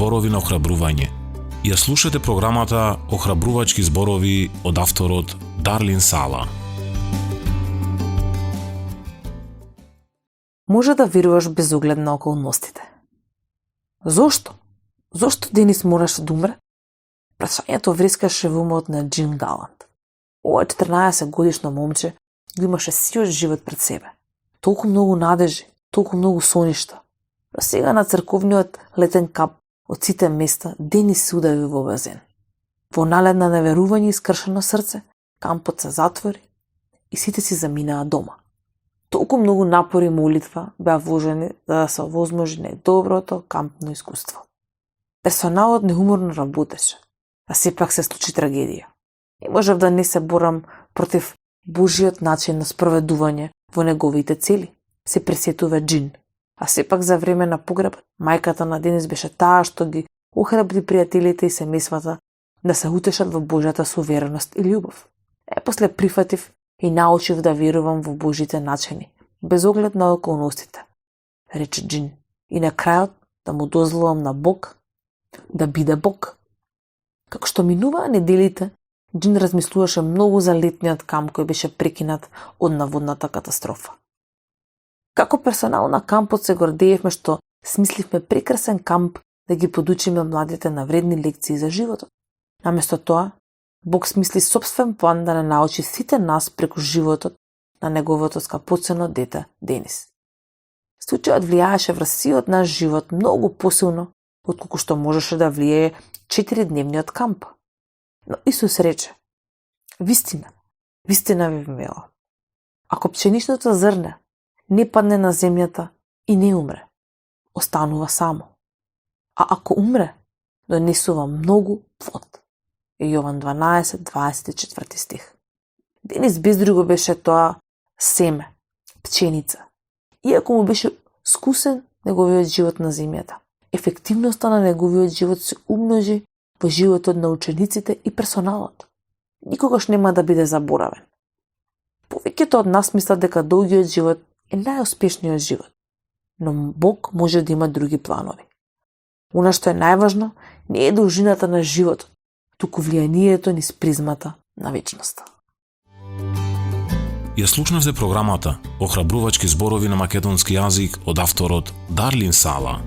зборови на охрабрување. Ја слушате програмата Охрабрувачки зборови од авторот Дарлин Сала. Може да веруваш без оглед на околностите. Зошто? Зошто Денис мораше да умре? Прашањето врескаше во умот на Джин Галант. Ова 14 годишно момче го имаше сиот живот пред себе. Толку многу надежи, толку многу соништа. Но сега на црковниот летен кап од сите места Денис се удави во базен. Во налед на неверување и скршено срце, кампот се затвори и сите си заминаа дома. Толку многу напори и молитва беа вложени за да се овозможи најдоброто кампно искуство. Персоналот неуморно работеше, а сепак се случи трагедија. И можев да не се борам против Божиот начин на спроведување во неговите цели, се пресетува Джин. А сепак за време на погребот, мајката на Денис беше таа што ги охрабри пријателите и семејствата да се утешат во Божјата сувереност и љубов. После прифатив и научив да верувам во Божите начини, без оглед на околностите, рече Джин. И на крајот да му дозволам на Бог да биде Бог. Како што минуваа неделите, Джин размислуваше многу за летниот камп кој беше прекинат од наводната катастрофа. Како персонал на кампот се гордеевме што смисливме прекрасен камп да ги подучиме младите на вредни лекции за животот. Наместо тоа, Бог смисли собствен план да не научи сите нас преку животот на неговото скапоцено дете Денис. Случајот влијаеше врз сиот наш живот многу посилно отколку што можеше да влијае 4-дневниот камп. Но Исус рече: вистина ви велам, ако пченичното зрне не падне на земјата и не умре, останува само. А ако умре, донесува многу плод. Јован 12:24 стих. Денис без друго беше тоа семе, пченица. Иако му беше скусен неговиот живот на земјата, ефективноста на неговиот живот се умножи во животот на учениците и персоналот. Никогаш нема да биде заборавен. Повеќето од нас мислат дека долгиот живот е најуспешниот живот, но Бог може да има други планови. Она што е најважно не е должината на животот, туку влијанието низ призмата на вечноста. Ја слушнавте програмата Охрабрувачки зборови на македонски јазик од авторот Дарлин Сала.